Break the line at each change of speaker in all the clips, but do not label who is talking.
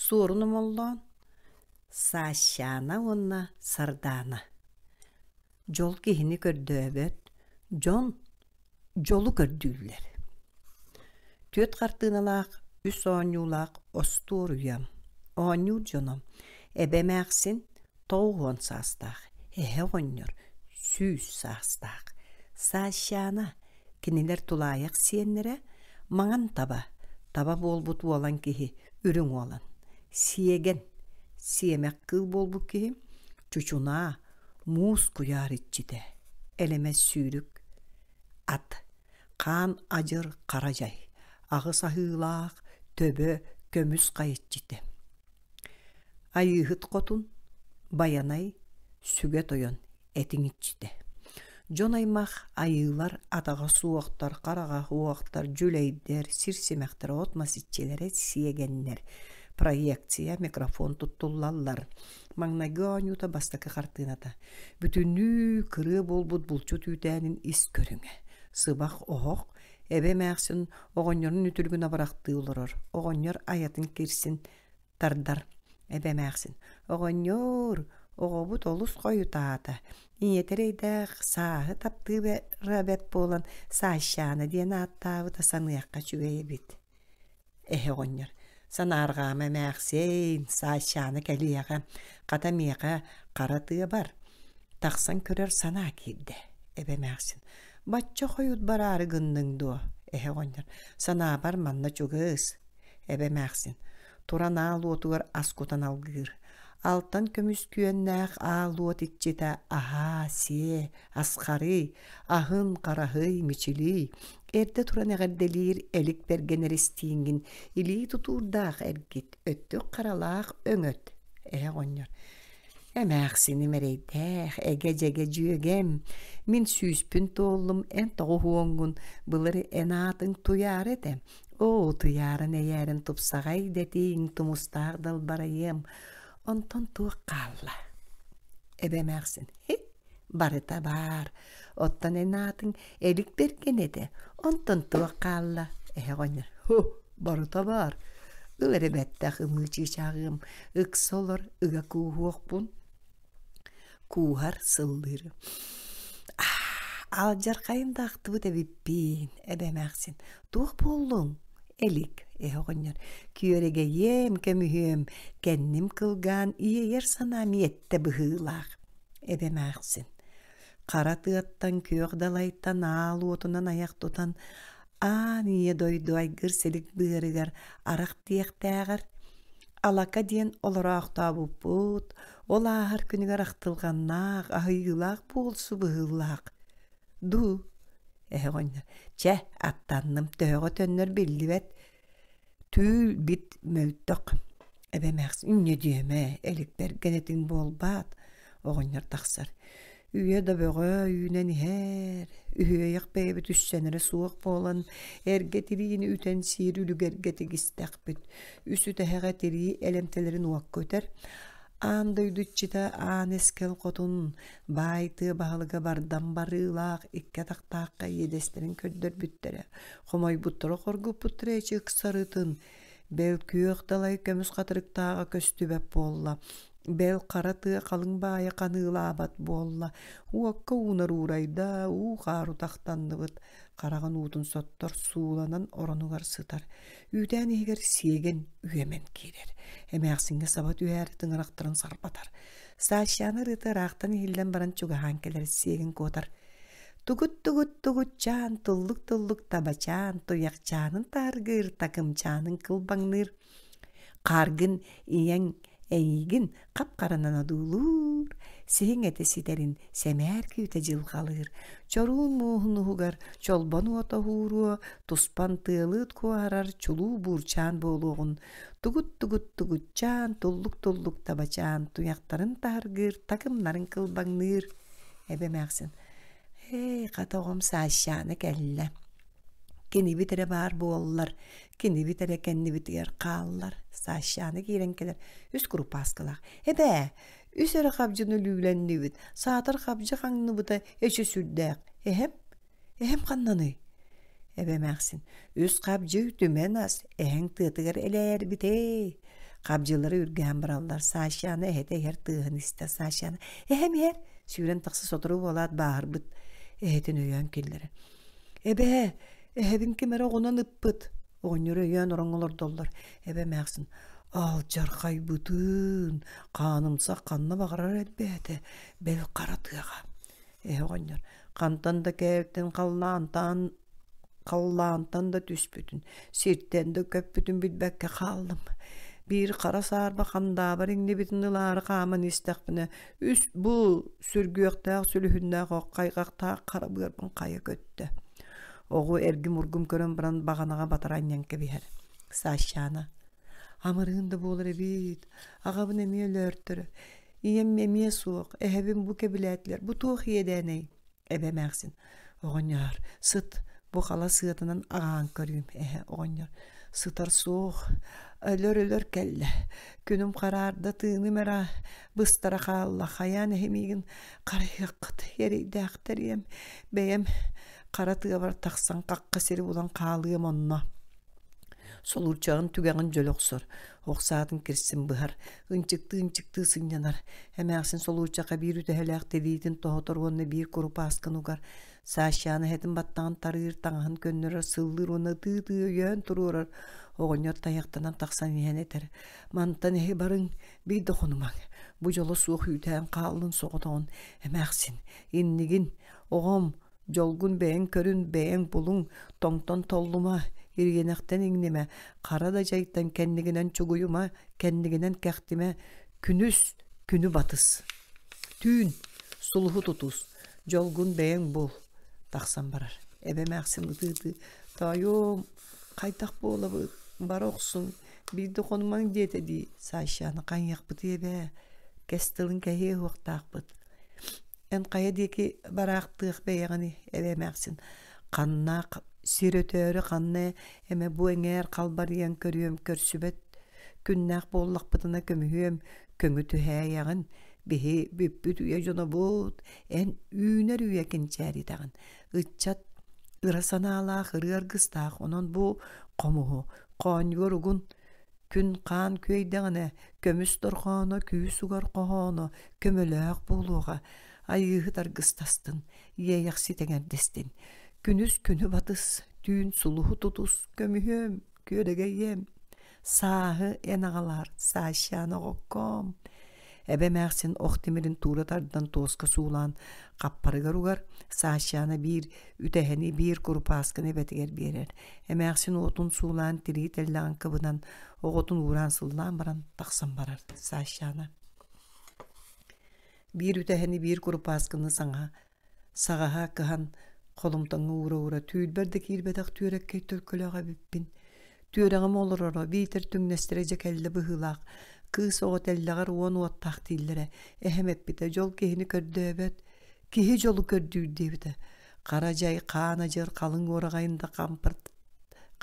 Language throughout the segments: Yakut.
Суорун Омоллоон, Саащаана уонна Сардаана. Дьол киһини көрдөөбөт, дьон дьолу көрдүүллэр. Түөрт хартыыналаах, үс оонньуулаах остуоруйа. Оонньуур дьоно эбэ эмээхсин 90 саастаах, эһэ оҕонньор 100 саастаах, Саащаана Кинилэр тулаайах сиэннэрэ маҥан таба, таба буолбут уолан киһи үрүҥ уолан, сиэгэн, сиэмэх кыыл буолбут киһи чучунаа, муус куйаар иччитэ, элэмэс сүүрүк, ат, хаан адьыр хара дьай, аҕыс аһыылаах, төбө, көмүс хайыччитэ. Айыыһыт хотун, Байанай, сүгэ тойон этиҥ иччитэ. Дьон-аймах айыылар атаҕа суохтар, хараҕа суохтар, дьүлэйдэр, сир симэхтэрэ, от-мас иччилэрэ сиэгэннэр. Проекция, микрофон туттуллаллар. Маҥнайгы оонньуута бастакы хартыыната. Бүтүннүү кырыа буолбут булчут үүтээнин ис көрүҥэ. Сыбах оһох, эбэ эмээхсин оҕонньорун үтүлүгүн абырахтыы олорор. Оҕонньор айатын кирсин тардар. Эбэ эмээхсин: «Оҕонньоор, оҕобут олус хойутаата, ийэтэ эрэйдээх сааһы таптыыра бэрт буолан Саащаана диэн ааттаабыта саныахха үчүгэй эбит». Эһэ оҕонньор: «Санаарҕаама эмээхсиэн, Саащаана кэлиэҕэ, хата миэхэ хара тыа бар, тахсан көрөр санаа киирдэ». Эбэ эмээхсин: «Бачча хойут бараары гынныҥ дуо?» Эһэ оҕонньор: «Санаабар манна чугас, Эбэ эмээхсин туран аал уотугар ас кутан алгыыр. Алтан көмүс күөннээх аал уот иччитэ аһаа-сиэ, асхарый, аһын, хараһый, мичилий, эрдэ туран эҕэрдэлиир элик бэргэн эристииҥҥин илии тутуурдаах эргит, өттүк харалаах өҥөт, эһэ оҕонньор Эмээхсиним эрэйдээх, эгэ-дьэгэ дьүөгэм, мин сүүспүн туоллум, эн тоҕуһуоҥҥун, былыр эн аатыҥ Туйаара этэ. Оо, Туйааран эйээрин тупсаҕай дэтииҥ, тумустаах далбарайыам, онтон туох хаалла? Эбэ эмээхсин, хи, барыта баар, оттон эн аатыҥ Элик Бэргэн этэ, онтон туох хаалла? Эһэ оҕонньор, һу, барыта баар, ыл эрэ бэттэх ымыы чыычааҕыам, ыкса олор ыга кууһуохпун кууһар сыллыыр алдьархайын да ахтыбыт эбиппин эбэ эмээхсин туох буоллуҥ элик эһэ оҕонньор күөрэгэйиэм көмүһүөм кэнним кылгаан иэйэр санаам иэттэ быһыылаах эбэ эмээхсин хара тыаттан күөх далайтан аал уотунан айах тутан аан ийэ дойду айгыр силик быарыгар арах диэхтээҕэр Алака диэн олороохтообуппут, ол ааһар күнүгэр ахтылҕаннаах, аһыйыылаах буолсу быһыылаах. Дуу, эһэ оҕонньор, чэ, аттанным, төһөҕө төннөр биллибэт, түүл бит мөлтөх. Эбэ эмээхсин инньэ диэмэ, эликпэргэн этиҥ буолбаат, оҕонньор тахсар. Үйэ да бөҕө үүнэн иһэр, үһүөйэх бэйэбит үссэнэрэ суох буолан, эргэ тириини үтэн сиир үлүгэргэ тигистэхпит. Үс үтэһэҕэ тирии элэмтэлэрин уокка үтэр. Аан дойду иччитэ Аан Эскэл хотун, баай тыа баһылыга бардам барыылаах икки атахтаахха иэдэстэрин көрдөрбүттэрэ, хомойбуттара хоргуппуттара эчи ыксарытын, бэл күөх далай көмүс хатырыктааҕа көстүбэт буолла. Бэл хара тыа халыҥ баайа ханыылаабат буолла, уокка уунар уурайда, уу-хаар утахтанныбыт, хараҕын уутун соттор, сууланан оронугар сытар, үүтээн иһигэр сиэгэн үөмэн киирэр, эмээхсиҥҥэ саба түһээри тыҥырахтарын сарбатар. Сааччааны ырыата ыраахтан иһиллэн баран чугаһаан кэлэр сиэгин куотар. Тугут-тугут тугутчаан, туллук-туллук табачаан, туйахчаанын тааргыыр, такымчаанын кылбаҥныыр, Хааргын ийэҥ эйиигин хап-харанан одуулуур, сиһиҥ этэ ситэрин сэмээр күүтэ дьылҕалыыр, чоруун мууһун уһугар чолбон уота уһууруо, туспан тыалыыт куоһарар чулуу буурчаан буолуоҕун, тугут-тугут тугутчаан, туллук-туллук табачаан, туйахтарын таһыргыыр, такымнарын кылбаҥныыр. Эбэ эмээхсин: «Ээ, хата оҕом Саащаана кэллэ. Кинибит эрэ баар буоллар, кинибит эрэ кэннибитигэр хааллар. Саащаана киирэн кэлэр үс курупааскалаах. Эбээ, үс эрэ хабдьыны өлүүлэннибит, саатар хабдьы хаҥныбыта эчи сүрдээх. Эһэм? Эһэм ханнаный? Эбэ эмээхсин, үс хабдьы үтүмэн ас, эһэҥ тыатыгар элээрбит ээ. Хабдьылары үргээн бараллар. Сашаны эһэтэ иһэр тыаһын истэ. Сашаны «Эһэм иһэр!» сүүрэн тахса сотору буолаат бааһырбыт эһэтин өйөөн киллэрэр. «Эбээ, эһэбин ким эрэ оҕунан ыппыт!» Оҕонньору өйөөн ороҥҥо олордоллор. Эбэ эмээхсин «Алдьархайбытыын, хаанымсах ханна баҕарар элбээтэ, бэл хара тыаҕа». Эһэ оҕонньор «Хантан да кээлтин халлаантан халлаантан да түспүтүн, сиртэн да көппүтүн билбэккэ хааллым. Биир хара саарба хандаабар иҥнибитин ылаары хааман истэхпинэ, үс бу сүргүөхтээх сүлүһүннээх ох хайҕахтаах хара быарбын хайа көттө. Оҕу эргим-ургум көрөн баран баҕанаҕа батара анньан кэбиһэр. Сашчаана «Амырыын да буолар эбит, аҕабын эмиэ өлөөртөрө, ийэм эмиэ суох, эһэбин бу кэбилээтилэр, бу туох иэдээнэй?» Эбэ эмээхсин «Оҕонньоор, сыт, бу хала сыатынан аҕаан көрүүм, эһэ оҕонньор сытар суох, өлөр-өлөр кэллэ, күнүм хараарда, тыыным эрэ быстара хаалла, хайаан эһи миигин харайыаххыт, эрэйдээхтэриэм, бэйэм хара тыабар тахсан хахха сири булан хаалыам онно». Солуурчаҕын түгэҕин дьөлө охсор, ох саатын кирсин быһар, ынчыктыы-ынчыктыы сынньанар. Эмээхсин солуурчахха биир үтэһэлээх тириитин тоһутар уонна биир курупаасканы угар. Сашаны эһэтин баттаҕын тарыыр, таҥаһын көннөрөр, сыллыыр уонна ытыы-ытыы өйөөн туруорар. Оҕонньор тайахтанан тахсан иһэн этэр: «Мантан эһи барыҥ, биир да хонумаҥ. Бу дьоло суох үүтээн хааллын соҕотоҕун. Эмээхсин, иннигин, оҕом, Дьолгун бэйэҥ көрүн, бэйэҥ булуҥ, тоҥтон толлума, ириэнэхтэн иҥнимэ, хара да дьайтан кэннигинэн чугуйума, кэннигинэн кэхтимэ, күнүс күнү батыс. Түүн сулуһу тутус, дьолгун бэйэҥ бул. Тахсан барар. Эбэ эмээхсин ытыы-ытыы, «Тоойуом, хайдах буолабыт, бара охсуҥ, биирдэ хонумаҥ диэтэ дии, Сашаны хайыахпытый эбээ, кэс тылын кэһиэ уһуохтаахпыт. Эн хайа диэки бараахтыах бэйэҕиний, эбэ эмээхсин ханна сир өтөөрү ханна эмэ бу эҥээр халбарыйан көрүөм көрсүбэт күннээх буоллахпытына көмүһүөм көҥү түһээйэҕин биһи бүппүт үйэ дьонобут эн үүнэр үйэ кэнчээритэҕин ыччат ыра санаалаах ырыа аргыстаах онон бу хомуһу хоонньугар угун Күн-хаан күөйдэҕинэ, көмүс дорҕооно күүс угар хоһооно көмөлөөх буолуоҕа, айыыһыт аргыстастын, иэйэхсит эҥэрдэстин. Күнүс күнү батыс, түүн сулуһу тутус, көмүһүөм, күөрэгэйиэм. Сааһы эн аҕалаар, Сашаны оҕоккоом. Эбэ эмээхсин ох тимирин туура тардан туоска суулаан хаппарыгар угар, Сашаны биир үтэһэни биир курупаасканы эбэтигэр биэрэр. Эмээхсин уотун суулаан тирии тэллэҕин кыбынан, оҕотун уураан сыллаан баран тахсан барар Сашаны. Биир үтэһэни биир курупаасканы саҥа саҕаһа кыһан холумтаҥҥа уура-уура түүрбэр да киирбэтэх түөрэккэй төлкөлөөх эбиппин. Түөрэҕим олороро биитэр түҥнэстэрэ дьэ кэллэ быһыылаах. Кыыс оҕо тэллэҕэр уон уоттаах дииллэрэ. Эһэм эппитэ дьол киһини көрдөөбөт, киһи дьолу көрдүүр диэбитэ. Хара дьай хаан адьыр халыҥ уораҕайын да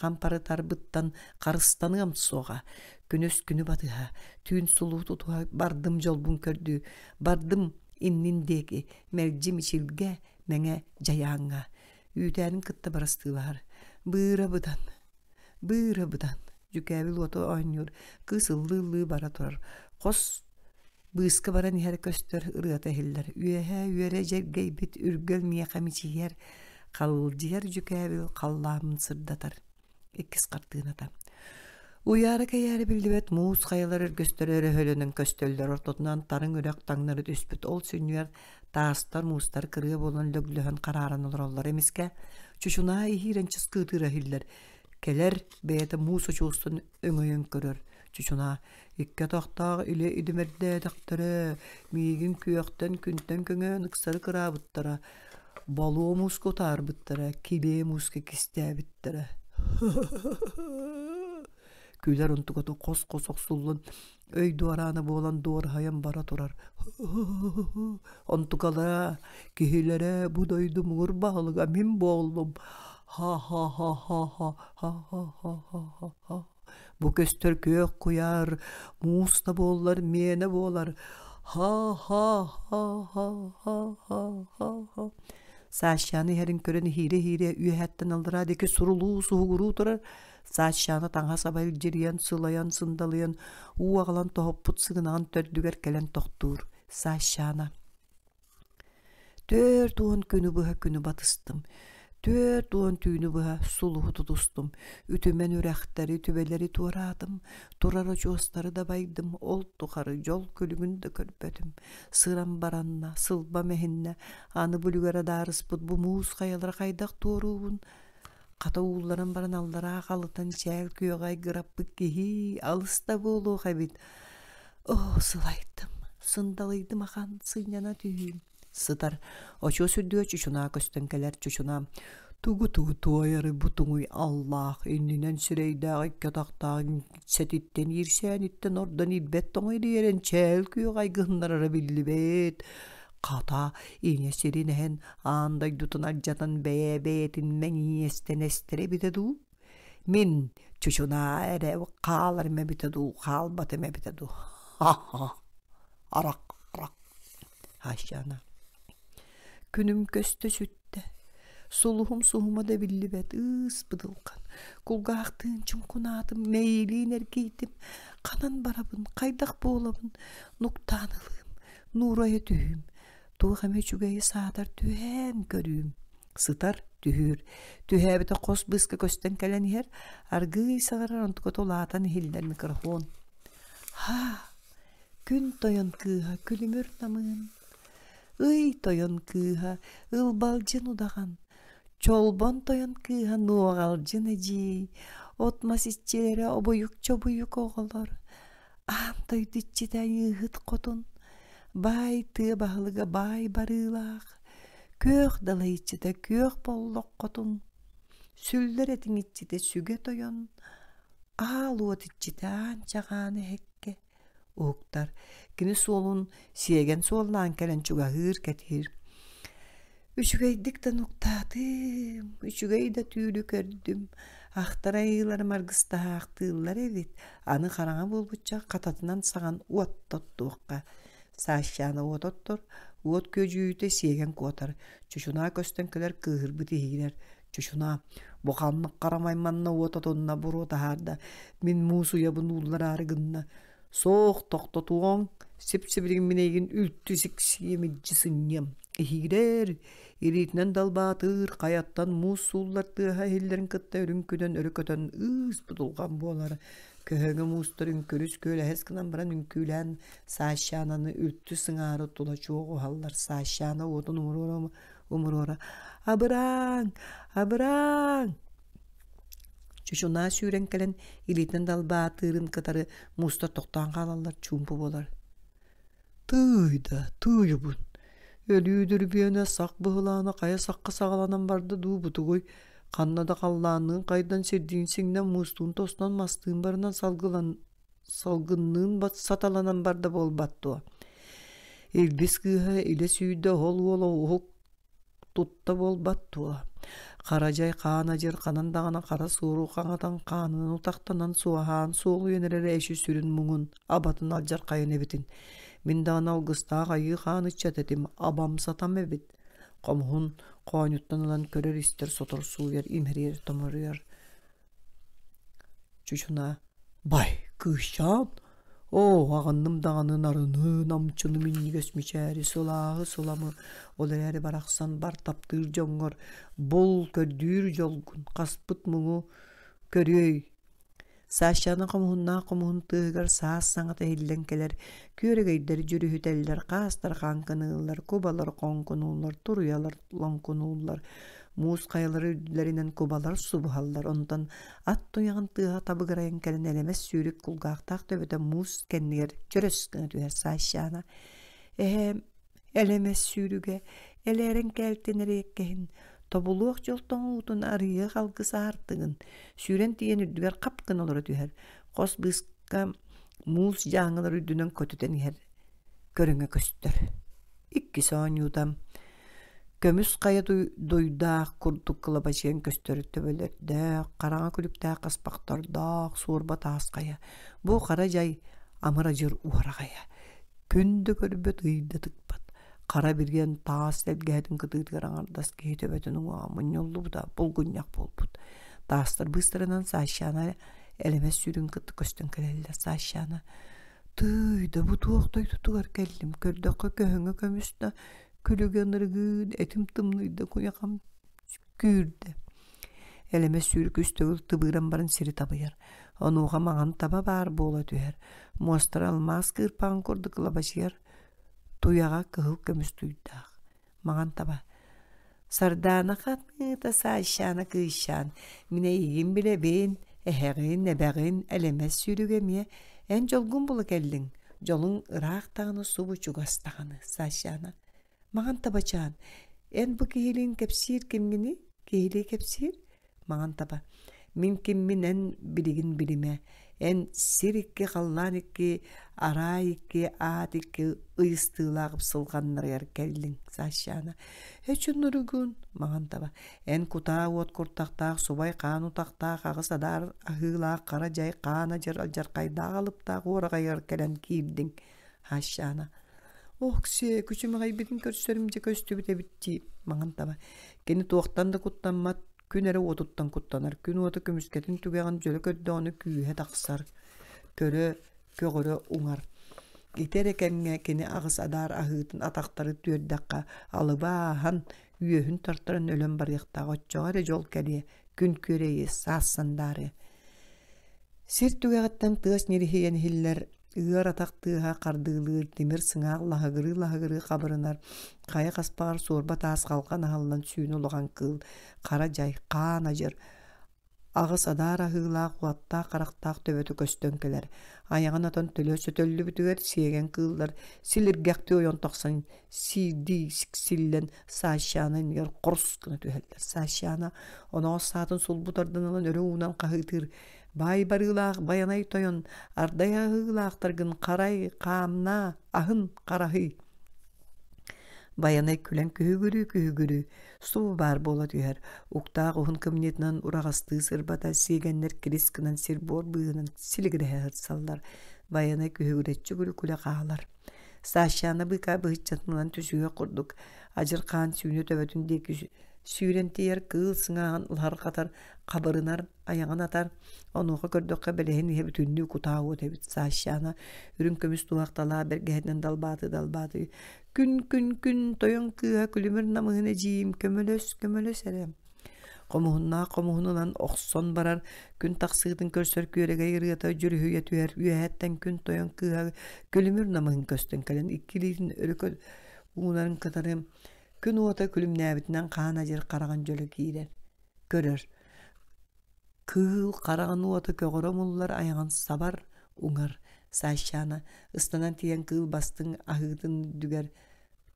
хампарытарбыттан харыстаныам суоҕа. Күнүс күнү батыһа, түүн сулуу тутуһа бардым дьолбун көрдүү, бардым иннин диэки, мэлдьи мичилгэ, мэҥэ дьайааҥҥа. Үүтээнин кытта барастыылаһар. Быыра быдан, быыра быдан. Дьүкээбил уота оонньуур, кыыс ыллыы-ыллыы бара турар. Хос быыска баран иһэр көстөр ырыата иһиллэр. Үөһээ үөрэ дьэргэйбит үргэл миэхэ мичийэр, халылдьыйар дьүкээбил халлааммын сырдатар. Иккис хартыыната. Уйаара-кэйээрэ биллибэт муус хайалар өргөстөрө өрөһөлөнөн көстөллөр, ортотунан тарыҥ үрэх таҥнары түспүт, ол сүнньүгэр таастар, муустар кырыа буолан лөглөһөн харааран олороллор. Эмискэ чучунаа иһиирэн чыскыытыыра иһиллэр. Кэлэр бэйэтэ муус очуостан өҥөйөн көрөр. Чучунаа икки атахтаах илэ идимэрдээтэхтэрэ, миигин күөхтэн күнтэн көҥөөн ыксары кыраабыттара, балуо мууска утаарбыттара, килиэ мууска кистээбиттэрэ. Күлэр онтуката хос-хос охсуллан, өй дуораана буолан дуораһайан бара турар. Онтукалара, киһилэрэ бу дойду муҥур баһылыга мин буоллум. Ха-ха-ха-ха-ха, ха-ха-ха-ха-ха. Бу көстөр күөх куйаар, муус да буоллар миэнэ буолар. Ха-ха-ха-ха-ха-ха-ха-ха. Сашаны иһэрин көрөн иһиирэ-иһиирэ үөһэттэн аллараа диэки сурулуу суһугуруу турар. Сааччаана таҥас аба илдьирийэн, сылайан, сындалыйан, уу аҕалан тоһуппут сыгынаҕын төрдүгэр кэлэн тохтуур. Сааччаана 40 күнү быһа күнү батыстым. 40 түүнү быһа сулуһу тутустум. Үтүмэн үрэхтэри, түбэлэри туораатым. Турар очуостары дабайдым. Ол тухары дьол күлүгүн да көрбөтүм. Сырам баранна, сылбам эһиннэ. Аны бүлүгэр адаарыспыт бу муус хайалара хайдах туоруубун? Хата уулларан баран аллараа халытан чээл күөҕэ айгыраппыт киһи алыс да буолуох эбит. Оо, сылайдым, сындалыйдым ахан, сынньана түһүүм. Сытар, очуос үрдүгэр чучунаа көстөн кэлэр чучунаа тугу-тугу туойары бу туҥуй аллаах иннинэн сирэйдээх икки атахтаах сэтиттэн иирсээниттэн ордон ирбэт тоҥо ириэрэн чээл күөх айгыһыннарара биллибэт хата ийэ сирин эһэн аан дойдутун алдьатан бэйэ-бэйэтин мэҥиэстэн эстэрэ эбитэ дуу мин чучунаа эрэ хааларым эбитэ дуу хаалбатым эбитэ дуу ха-ха арах арах Хащана күнүм көстө сүттэ сулуһум суһума да биллибэт ыыс быдылхан кулгаахтыын чуҥкунаатым мэйиилиин эргийдим ханан барабын хайдах буолабын нуктаан ылыым нуурайа түһүүм туох эмэ үчүгэйи саатар түһээн көрүүм сытар түһүүр түһээбитэ хос быыска көстөн кэлэн иһэр аргыый саҥарар онтуката улаатан иһиллэр микрофон һаа күн тойон кыыһа күлүмүр намыын ый тойон кыыһа ылбалдьын удаҕан чолбон тойон кыыһа нуоҕалдьын эдьиий от-мас иччилэрэ обуйук-чобуйук оҕолор Аан дойду иччитэ айыыһыт хотун, баай тыа баһылыга баай барыылаах, күөх далай иччитэ күөх боллох хотун, сүллэр этиҥ иччитэ сүгэ тойон, аал уот иччитэ аан чаҕаан эһэккэ уһуктар. Кини суолун сиэгэн суоллаан кэлэн чугаһыыр кэтиир. Үчүгэйдик да нуктаатым, үчүгэй да түүлү көрдүм, ахтар айыыларым аргыстаһаахтыыллар эбит, аны хараҥа буолбучча хататынан саҕан уот тоттуохха. Саащаана уот оттор, уот күөдьүйүүтэ сиэгэн куотар, чучунаа көстөн кэлэр кыыһырбыт иһиирэр. Чучунаа, бу ханнык харамай манна уот отунна буруо таһаарда, мин муус уйабын ууллараары гынна, Суох, тохтотуоҥ, сип-сибилигин мин эйигин үлтү сиксиэм, илдьи сынньыам. Иһиирэр, илиитинэн далбаатыыр, хайаттан муус сууллар тыаһа иһиллэрин кытта үрүҥ күнэн өрө көтөн ыыс будулҕан буолар. Көһөҥө муустар үҥкүрүс күөлэһэс гынан баран үҥкүүлээн Саащаананы үлтү сыҥаары тула чуоҕуһаллар. Саащаана уотун умуруора умуруора «Абырааҥ! Абырааҥ!» Чучунаа сүүрэн кэлэн илиитинэн далбаатыырын кытары муустар тохтоон хаалаллар, чуумпу буолар. Тыый да, тыыйыбын. Өлүү дүрбүөнэ сах быһылаана хайа сахха саҕаланан барда дуу бутугуй, ханна да халлаанныын хайдан сирдиин сиҥнэн муустуун тостон мастыын барынан салгылан салгынныын саталанан барда буолбат дуо? Илбис кыыһа илэ сүүрдэ оһол уола уһук тутта буолбат дуо? Хара дьай хаан адьыр ханан даҕаны хара суору хаҥатан хаанынан утахтанан суоһаан суолуйан эрэрэ эши сүрүн муҥун абатын алдьархайын эбитин. Мин даҕаны алгыстаах айыы хаан ыччат этим, абам сатам эбит. Хомуһун хоонньуттан ылан көрөр-истэр сотор сууйар, имэрийэр, томоруйар. Чучунаа «Бай, кыысчаан, оо, аҕынным даҕаны нарыны, намчыны минньигэс мичээри, сылааһы сыламы, ол эрээри барахсан бар таптыыр дьоҥҥор бул көрдүүр дьолгун, хаспыт муҥу көрүөй Сашаны хомуһуннаах хомуһун тыаһыгар саас саҥата иһиллэн кэлэр, күөрэгэйдэр дьүрүһүтэллэр, хаастар хаҥкыныыллар, кубалар хоҥкунууллар, туруйалар лоҥкунууллар, муус хайалар үрдүлэринэн кубалар субуһаллар, онтон ат туйаҕын тыаһа табыгырайан кэлэн элэмэс сүүрүк кулгаахтаах төбөтө муус кэннигэр чөрөс гына түһэр Сашана эһээм элэмэс сүүрүгэ элээрэн кээлтин эриэккэһин тобулуох дьол тоҥуутун арыйыах алгыс аартыгын сүүрэн тиийэн үрдүгэр хап гына олоро түһэр хос быыска муус дьааҥылар үрдүнэн көтүтэн иһэр көрүҥэ көстөр иккис оонньуута көмүс хайа дуйдаах курдук кылабачыйан көстөр төбөлөрдөөх хараҥа күлүктээх хаспахтардаах суорба таас хайа бу хара дьай амыр-адьыр уораҕайа күн да көрбөт ый да тыкпат хара бириэн таас тэлгэһэтин кытыытыгар аҥардас киһи төбөтүн уҥуоҕа мунньуллубута булгунньах буолбут. Таастар быыстарынан Саашана элэмэс сүүрүн кытта көстөн кэлэллэр. Саашана «Тыый да бу туох дойдутугар кэллим, көрдөххө көһөҥө көмүс да, күлүгэ ынырыгыын, этим тымныйда, куйахам күүрдэ». Элэмэс сүүрүк үс төгүл тыбыыран баран сири табыйар. Онуоха маҥан таба баар буола түһэр. Муостара алмаас кыырпаҕын курдук лабачыйар, туйаҕа кыһыл көмүс туйдаах. Маҥан таба Сардаана хатыыта Саайшаана кыысчаан, мин эйигин билэбин, эһэҕин, эбэҕин, элэмэс сүүрүгэ эмиэ эн дьолгун була кэллиҥ, дьолуҥ ыраах даҕаны субу чугас даҕаны, Саайшаана. Маҥан табачаан, эн бу киһилиин кэпсиир кимҥиний? Киһилии кэпсиир? Маҥан таба Мин киммин эн билигин билимэ, эн сир икки, халлаан икки, араай икки, аат икки ыйыстыылаах ыпсылҕаннарыгар кэллиҥ, Сашана. Эчуннуругун, маҥан таба, эн кутаа уот куртахтаах, субай хаан утахтаах, аҕыс адаар аһыылаах, хара дьай хаана дьар алдьархайдаах алыптаах уораҕайыгар кэлэн киирдиҥ, Хащана. Ох-сиэ, күчүмэҕэйбитин көрсөрүм дьэ көстүбүт эбит дии, маҥан таба. Кини туохтан да куттаммат, күн эрэ уотуттан куттанар, күн уота көмүскэтин түгэҕин дьөлө көрдөҕүнэ күүһэ тахсар, көрө, көҕөрө уҥар. Ити эрэ кэмҥэ кини аҕыс адаар аһыытын атахтары түөрдэххэ алыба ааһан, үөһүн тартаран өлөн барыахтаах, оччоҕо эрэ дьол кэлиэ, күн күөрэйиэ, саас сандаарыа. Сир түгэҕиттэн тыас ньириһийэн иһиллэр, ыар атах тыаһа хардыылыыр, тимир сыҥаах лаһыгырыы-лаһыгырыы хабырынар, хайа хаспаҕар суорба таас халҕан аһыллан сүүнэ улахан кыыл, хара дьай, хаан адьыр, аҕыс адаар аһыылаах, уоттаах харахтаах төбөтө көстөн кэлэр. Айаҕын атан төлө сөтөллүбүтүгэр сиэгэн кыыллар силиргэхтии ойон тахсан сиирдии силлэн Сашана иннигэр хорус гына түһэллэр. Сашана оноҕос саатын сулбу тардан ылан өрө уунан хаһыытыыр Баай барыылаах Байанай тойон, ардай аһыылаахтаргын харай, хаамнаа, аһын, хараһый. Байанай күлэн күһүгүрүү-күһүгүрүү субу баар буола түһэр, уктаах уһун кымньыытынан ураҕастыы сырбата сиэгэннэр кирис гынан сир-буор быыһынан силигирэһэ сырсаллар. Байанай күһүгүрэччи күлэ хаалар. Сашаны быыкаа быһыччатынан түсүһүөх курдук адьырхаан сүүнэ төбөтүн диэки сүүрэн тиийэр кыыл сыҥааҕын лаһырҕатар, хабырынар, айаҕын атар, онуоха көрдөххө бэлэһин иһэ бүтүннүү кутаа уот эбит Сашана үрүҥ көмүс туһахталаа бэргэһэтинэн далбаатыы-далбаатыы күн күн күн тойон кыыһа күлүмүр намыһын эдьиийим көмөлөс көмөлөс эрэ хомуһуннаах хомуһун ылан охсон барар күн тахсыытын көрсөр күөрэгэй ырыата дьүрүһүйэ түһэр үөһэттэн күн тойон кыыһа күлүмүр намыһын көстөн кэлэн икки илиитин өрө уунарын кытары күн уота күлүмнээбитинэн хаан адьыр хараҕын дьөлө киирэр көрөр Кыыл хараҕын уота көҕөрө умуллар айаҕын сабар, уҥар. Сашана ыстанан тиийэн кыыл бастыҥ аһыытын үрдүгэр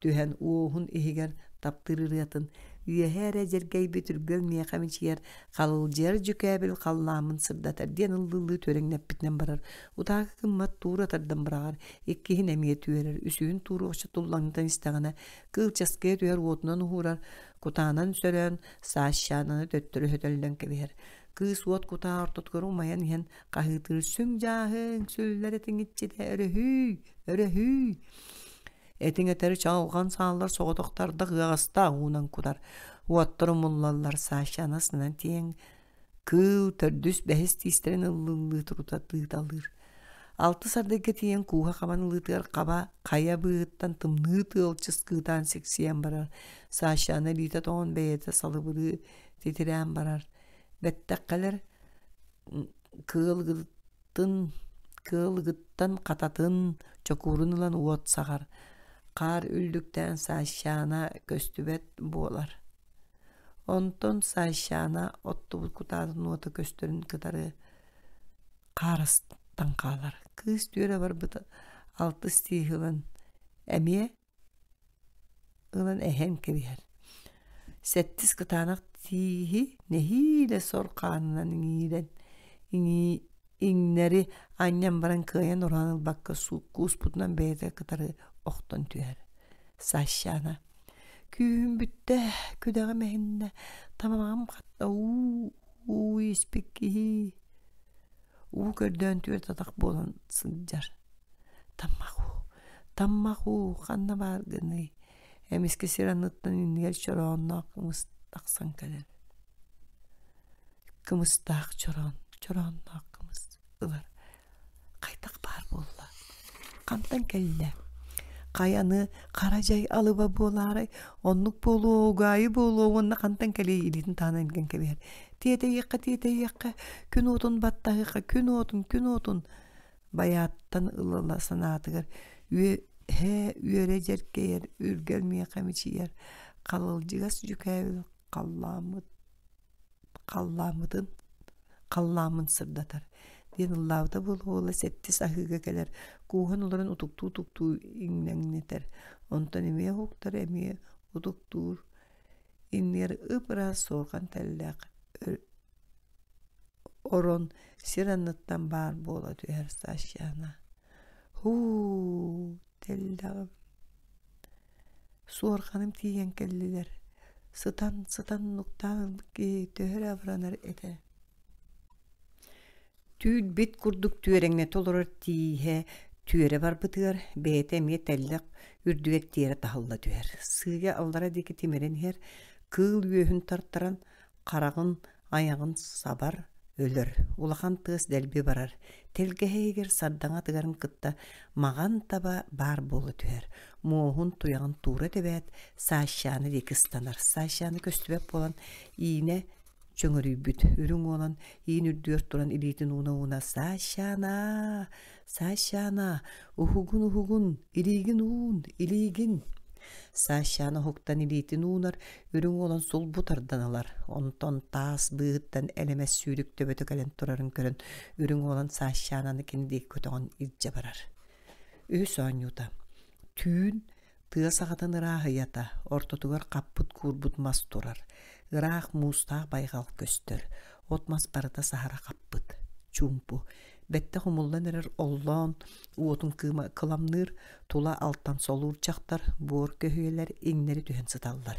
түһэн уоһун иһигэр таптыыр ырыатын «Үөһэ эрэ дьэргэйбит үргэл миэхэ мичийэр, халылдьыйар дьүкээбил халлааммын сырдатар» диэн ыллыылыы түөрэҥнэппитинэн барар. Утаакы гыммат туура тардан быраҕар, иккиһин эмиэ түөрэр, үсүһүн тууруохча туллаҥнатан истэҕинэ, кыыл часкыйа түһэр уотунан уһуурар, кутаанан сөрөөн, Саашчаананы төттөрү сөтөллөн кэбиһэр. Кыыс уот кутаа ортотугар умайан иһэн хаһыытыыр «Сүҥ дьааһыҥ, сүллэр этиҥиччитэ, өрөһүй, өрөһүй!» Этиҥ этэри чаҕылҕан сааллар соҕотох тардах ыаҕастаах уунан кутар. Уоттар умуллаллар, Саша анасынан тиэҥ Кыыл төрдүс, бэһис тиистэрин ыллыыллыы турута тыыталыыр. Алтыс ардыйга тиийэн кууһа хабан ылыытыгар хаба хайа быыһыттан тымныы тыал чыскыытаан сиксийэн барар. Сашаны илиитэ тоҥон бэйэтэ салыбырыы титирээн барар. Бэттэххэлэр кыалыгыттан кыалыгыттан хататын чокуурун ылан уот саҕар. Хаар үллүктээн Сашана көстүбэт буолар. Онтон Сашана оттубут кутаатын уота көстөрүн кытары хаарастан хаалар. Кыыс түөрэ барбыт алтыс тииһи ылан эмиэ ылан эһэн кэбиһэр. Сэттис кытаанах тииһи нэһиилэ сор хаанынан иҥиирэн иҥнэри анньан баран кыайан ураан ылбакка кууспутунан бэйэтэ кытары охтон түһэр. Сашана Күүһүм бүттэ, күдэҕим эһиннэ, тамаҕым хатта уу, уу испит киһи уу көрдөөн түөрт атах буолан сылдьар. Таммах уу, таммах уу, ханна бааргыный? Эмискэ сир анныттан иннигэр чороонноох кымыс тахсан кэлэр. Кымыстаах чороон, чороонноох кымыс ылар. Хайдах баар буолла? Хантан кэллэ? Хайаны хара дьай алыба буолаарай? Оннук буолуо, угаайы буолуо уонна хантан кэлиэй илиитин таһынан илгэн кэбиһэр. Тиэтэйиэххэ, тиэтэйиэххэ, күн уотун баттаһыахха, күн уотун, күн уотун байааттан ыла-ыла санаатыгар үөһэ үөрэ дьэргэйэр, үргэл миэхэ мичийэр, халылдьыгас дьүкээбил халлааммыт халлааммытын халлааммын сырдатар диэн ыллаабыта буола-буола сэттис аһыыга кэлэр кууһан олорон утуктуу-утуктуу иҥнэҥнэтэр онтон эмиэ уһуктар эмиэ утуктуур иннигэр ып-ыраас суорҕан тэллээх орон сир анныттан баар буола түһэр Сашяна һуу тэллэҕим Суорҕаным тиийэн кэллилэр, сытан сытан нуктаан ылбыт киһи төһө эрэ абыранар этэ. Түүл-бит курдук түөрэҥнэтэ олорор тииһэ түөрэ барбытыгар бэйэтэ эмиэ тэллэх үрдүгэр тиэрэ таһылла түһэр. Сыыйа аллара диэки тимирэн иһэр, кыыл үөһүн тартаран хараҕын, айаҕын сабар, өлөр, улахан тыас дэлби барар, тэлгэһэ иһигэр сардаҥа тыгарын кытта маҕан таба баар буола түһэр, муоһун туйаҕын туура тэбээт, Саащааны диэки ыстанар. Саащааны көстүбэт буолан иинэ чөҥөрүйбүт, үрүҥ уолан иин үрдүгэр туран илиитин ууна-ууна «Саащаана! Саащаана! Уһугун, уһугун! Илиигин уун! Илиигин!» Саащаана уһуктан илиитин уунар, үрүҥ уолан сулбу тардан ылар. Онтон таас быыһыттан элэмэс сүүрүк төбөтө кэлэн турарын көрөн, үрүҥ уолан Саащаананы кини диэки көтөҕөн илдьэ барар. Үһүс оонньуута. Түүн тыа саҕатын ырааһыйата, ортотугар хаппыт-куурбут мас турар. Ыраах муустаах байҕал көстөр. От-мас барыта саһара хаппыт. Чуумпу. Бэттэх умуллан эрэр оллоон уотун кыыма кыламныыр, тула алтан солуур дьахтар, буор көһүйэлэр иҥнэри түһэн сыталлар.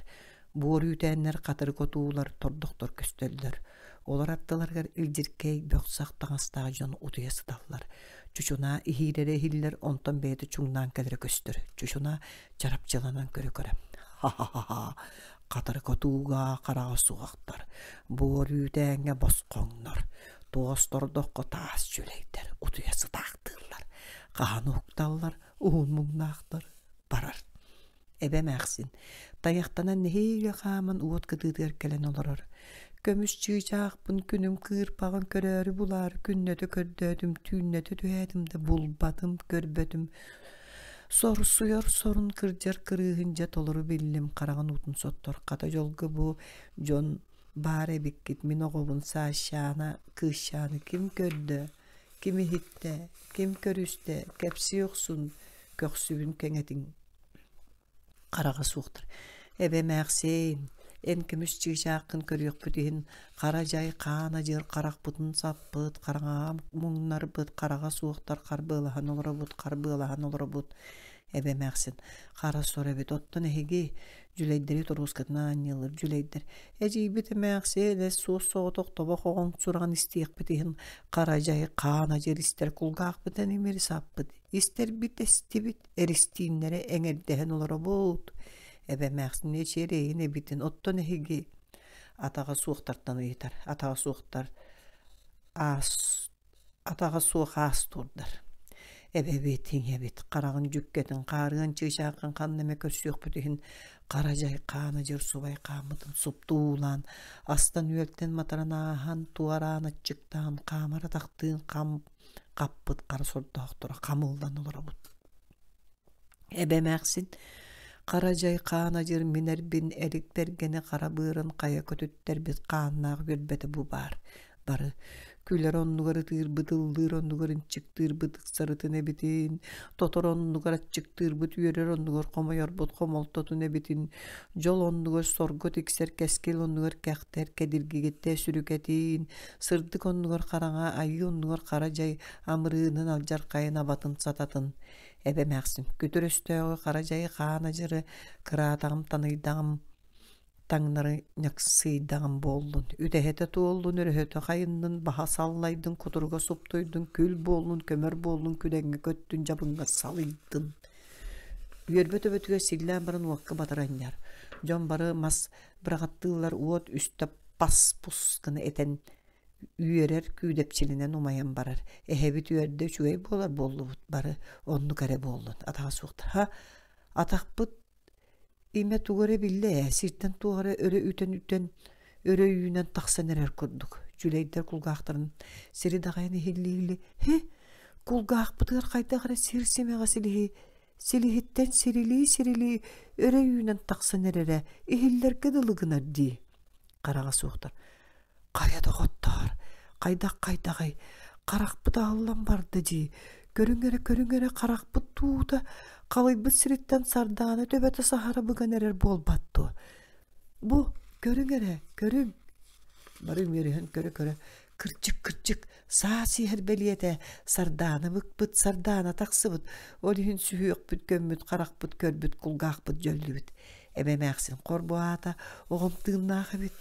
Буор үүтээннэр хатырык отуулар, тордохтор көстөллөр. Олор аттыларыгар илдьиркэй, бөх-сах таҥастаах дьон утуйа сыталлар. Чучунаа иһиирэрэ иһиллэр, онтон бэйэтэ чуҥнаан кэлэрэ көстөр. Чучунаа чарапчыланан көрө-көрө «Ха-ха-ха! Хатырык отууга хараҕа суохтар, буор үүтээҥҥэ босхоҥнор, туос тордоххо таас дьүлэйдэр утуйа сытаахтыыллар, хаһан уһукталлар, уһун муҥнаахтар барар. Эбэ эмээхсин тайахтанан нэһиилэ хааман уот кытыытыгар кэлэн олорор. Көмүс чыычаахпын күнүм кыырпаҕын көрөөрү булаары күннэтэ көрдөөтүм, түүннэтэ түһээтим да булбатым, көрбөтүм. Сорсуйар сорун кырдьар кырыыһын дьэ толору биллим, хараҕын уутун соттор. Хата дьолго бу дьон баар эбиккит, мин оҕобун Саашаана, кыысчааны ким көрдө, ким иһиттэ, ким көрүстэ, кэпсии охсун, көхсүбүн кэҥэтиҥ хараҕа суохтар. Эбэ эмээхсиэн, эн көмүс чыычааххын көрүөхпүт иһин хара дьай хаан адьыр харахпытын саппыт, хараҥаҕа муҥнарбыт, хараҕа суохтар харбыалаһан олоробут, харбыалаһан олоробут. Эбэ эмээхсин, хара сор эбит, оттон эһиги дьүлэйдэри торуоскатынан анньыалыыр дьүлэйдэр. Эдьиийбит эмээхсиэн эс суос-соҕотох тобох оҕоҥ сураҕын истиэхпит иһин хара дьай хаан адьыр истэр кулгаахпытын имири саппыт, истэрбит эстибит, эристииннэрэ эҥэрдэһэн олоробут. Эбэ эмээхсин эчиэрэйин эбитин, оттон эһиги атаҕа суохтартан ыйытар. Атаҕа суохтар аас атаҕа суох аас турдар. Эбэбит, иҥэбит, хараҕын дьүккэтин, хаарыан чыычааххын ханна эмэ көрсүөхпүт иһин хара дьай хаана дьыр субай хааммытын супту уулаан, астан-үөлтэн матаран ааһан, туораан аччыктаан, хаамар атахтыын хам хаппыт хара сордоохторо хамыллан олоробут. Эбэ эмээхсин хара дьай хаан адьыр мин эрбин эрик бэргэни хара быарын хайа көтүттэрбит хааннаах үөрбэтэ бу баар бары күлэр оннугар ытыырбыт ыллыыр оннугар ынчыктыырбыт ыксарытын эбитин тотор оннугар аччыктыырбыт үөрэр оннугар хомойорбут хомолтотун эбитин дьол оннугар сорго тиксэр кэскил оннугар кэхтэр кэдиргигиттэ сүрүкэтин сырдык оннугар хараҥа айыы оннугар хара дьай амырыынын алдьархайын абатын сататын эбэ эмээхсин күтүр өстөөҕү хара дьайы хаан адьыры кыраатаҕым таныйдаҕым таҥнары ньаксыйдаҕым буоллун үтэһэтэ туоллун өрөһөтө хайыннын баһа саллайдын кутуруга суптуйдун күл буоллун көмөр буоллун күдэҥҥэ көттүн дьабыҥҥа салыйдын үөрбэ төбөтүгэр силлээн баран уокка батары анньар дьон бары мас быраҕаттыыллар уот үстэ пас-пус гына этэн. Үөрэр күүдэпчилэнэн умайан барар. Эһэбит үөрдэ үчүгэй буолар буоллубут бары оннук эрэ буоллун. Атаҕа суохтар. Ха, атахпыт имэ тугу эрэ биллэ ээ, сиртэн туох эрэ өрө үтэн-үтэн, өрө үүнэн тахсан эрэр курдук. Дьүлэйдэр кулгаахтарын сири даҕайан иһиллии-иһиллии, «Һи, кулгаахпытыгар хайдах эрэ сир симэҕэ силиһи силиһиттэн сирилии-сирилии өрө үүнэн тахсан эрэрэ иһиллэргэ дылы гынар дии». Хараҕа суохтар Хайа доҕоттоор, хайдах-хайдаҕый, харахпыт аһыллан барда дии, көрүҥ эрэ, көрүҥ эрэ харахпыт туута халыйбыт сириттэн сардаана төбөтө саһара быган эрэр буолбат дуо? Бу, көрүҥ эрэ, көрүҥ. Бары үмүөрүһэн көрө-көрө, кырдьык, кырдьык, саас иһэр бэлиэтэ, сардаана быкпыт, сардаана тахсыбыт, ол иһин сүһүөхпүт көммүт, харахпыт көрбүт, кулгаахпыт дьөллүбүт. Эбэ эмээхсин хор бу аата оҕом тыыннаах эбит.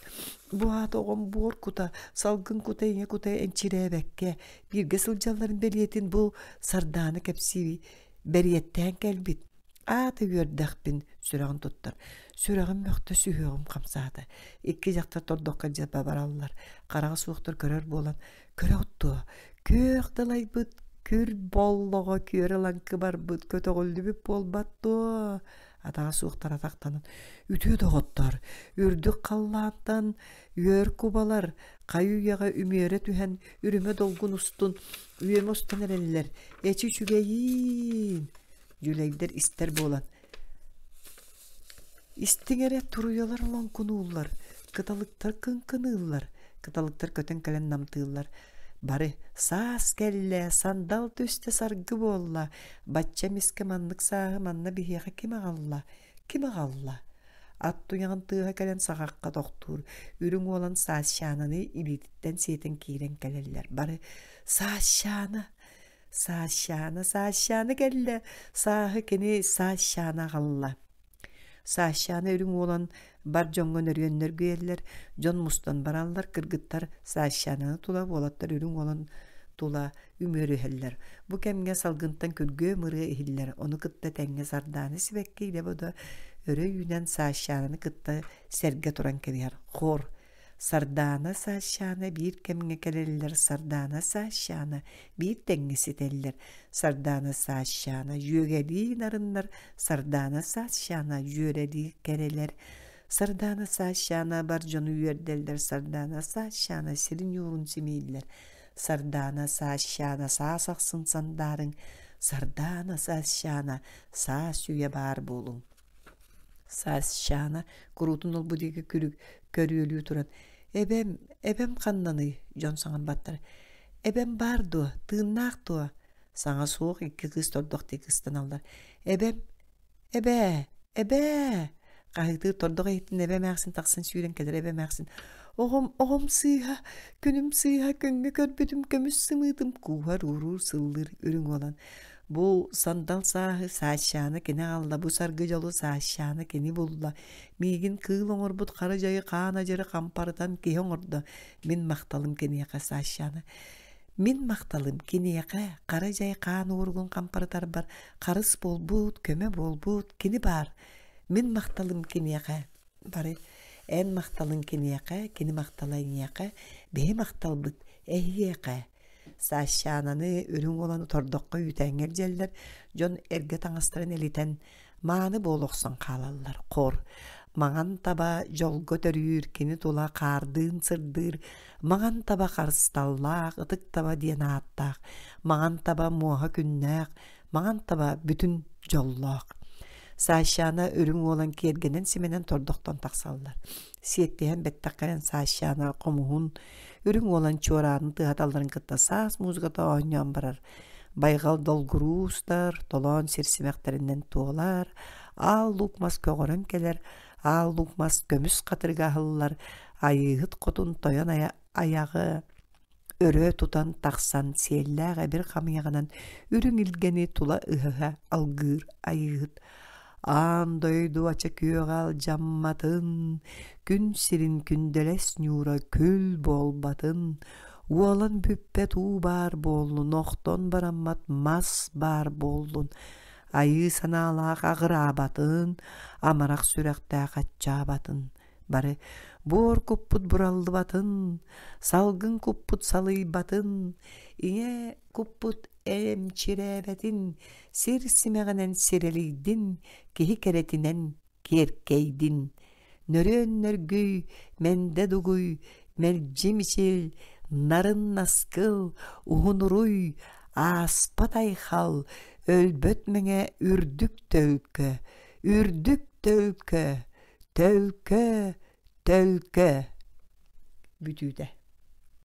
Бу аата оҕом буор кута, салгын кута, ийэ кута энчирээбэккэ бииргэ сылдьалларын бэлиэтин бу Сардаана кэпсии бэриэттээн кэлбит. Аата үөрдэхпин сүрэҕин туттар. Сүрэҕим мөхтө сүһүөҕүм хамсаата. Икки дьахтар тордоххо дьапа бараллар. Хараҕа суохтар көрөр буолан, көрөҕүт дуо? Күөх далайбыт, күр боллоҕо күөрэ лаҥкы барбыт, көтөҕүллүбүт буолбат дуо? Атаҕа суохтар атахтанан, үтүө доҕоттор, үрдүк халлаантан үөр кубалар, хайы-үйэҕэ үмүөрэ түһэн, үрүмэ долгун устун үөмэ устан эрэллэр, эчи үчүгэйиин! Дьүлэйдэр истэр буолан, истиҥ эрэ туруйалар лоҥкунууллар, кыталыктар кыҥкыныыллар, кыталыктар көтөн кэлэн намтыыллар. Бары саас кэллэ, сандал түстэ саргы буолла, бачча эмискэ маннык сааһы манна биһиэхэ ким аҕалла, ким аҕалла? Ат туйаҕын тыаһа кэлэн саҕахха тохтуур, үрүҥ уолан Саасчаананы илиититтэн сиэтэн киирэн кэлэллэр. Бары «Саасчаана! Саасчаана, Саасчаана кэллэ! Сааһы кини Саасчаана аҕалла!» Саасчаана үрүҥ уолан бар дьоҥҥо нөрүөннэр гүйэллэр, дьон мустан бараллар, кыргыттар Саасчаананы тула, уолаттар үрүҥ уолан тула үмүөрүһэллэр. Бу кэмҥэ салгынтан күргүөм ырыа иһиллэр, ону кытта тэҥҥэ Сардаана сибэкки илэ-бодо өрө үүнэн Саасчаананы кытта сэргэ туран кэбиһэр. Хор Сардаана Саасчаана биир кэмҥэ кэлэллэр, Сардаана Саасчаана биир тэҥҥэ ситэллэр, Сардаана Саасчаана дьүөгэлии нарыннар, Сардаана Саасчаана дьүөрэлии кэрэлэр, Сардаана Саасчаана бар дьону үөрдэллэр, Сардаана Саасчаана сирин ньуурун симииллэр, Сардаана Саасчаана саас ахсын сандаарыҥ, Сардаана Саасчаана саас үйэ баар буолуҥ. Саасчаана куруутун ол-бу диэки күлүк көрүөлүү туран «Эбэм, эбэм ханнаный?» дьон саҥарбаттар. «Эбэм баар дуо? Тыыннаах дуо?» Саҥа суох икки кыыс тордох диэки ыстаналлар. «Эбэм, эбээ, эбээ!» хаһыытыыр тордох иһиттэн эбэ эмээхсин тахсан сүүрэн кэлэр эбэ эмээхсин «Оҕом, оҕом сыыһа, күнүм сыыһа, күҥҥэ көрбүтүм көмүс сымыытым» кууһар, ууруур, сыллыыр үрүҥ уолан Бу сандал сааһы Саасчаана кини аҕалла, бу саргы дьолу Саасчаана кини булла. Миигин кыыл оҥорбут хара дьайы хаан адьыры хампарытан киһи оҥордо. Мин махталым киниэхэ Саасчаана. Мин махталым киниэхэ хара дьай хаан ууругун хампарытарбар харыс буолбут, көмө буолбут кини баар. Мин махталым киниэхэ. Бары эн махталыҥ киниэхэ, кини махтала эйиэхэ, биһи махталбыт эһиэхэ. Саасчаананы үрүҥ уолан тордоххо үүтээҥҥэ илдьэллэр, дьон эргэ таҥастарын элитэн мааны буола охсон хаалаллар. Хор, маҥан таба дьолго төрүүр, кини тула хаардыын сырдыыр, маҥан таба харысталлаах, ытык таба диэн ааттаах, маҥан таба муоһа күннээх, маҥан таба бүтүн дьоллоох. Саасчаана үрүҥ уолан киэргэнэн симэнэн тордохтон тахсаллар. Сиэттиһэн бэттэх кэлэн Саасчаана хомуһун Үрүҥ уолан чуораанын тыаһаталларын кытта саас музыката оонньоон барар. Байҕал долгуруу устар, толоон сир симэхтэринэн туолар, аал луук мас көҕөрөн кэлэр, аал луук мас көмүс хатырыга аһыллар, айыыһыт хотун тойон айаҕы өрө тутан тахсан сиэллээх эбир хамыйаҕынан үрүҥ илгэни тула ыһыһа алгыыр айыыһыт Аан дойду ача күөҕэ алдьамматын, күн сирин күндэлэс ньуура күл буолбатын, уолан бүппэт уу баар буоллун, охтон бараммат мас баар буоллун, айыы санаалаах аҕыраабатын, амарах сүрэхтээх аччаабатын. Бары. Буор куппут бураллыбатын, салгын куппут салыйбатын, ийэ куппут эмчирээбэтин, сир симэҕинэн сирэлийдин, киһи кэрэтинэн киэркэйдин. Нөрүөн нөргүй, мэндэ дугуй, мэлдьи мичил, нарын наскыл, уһун уруй, ааспат айхал, өлбөт мэҥэ үрдүк төлкө, үрдүк төлкө, төлкө, төлкө. Бүтүүтэ.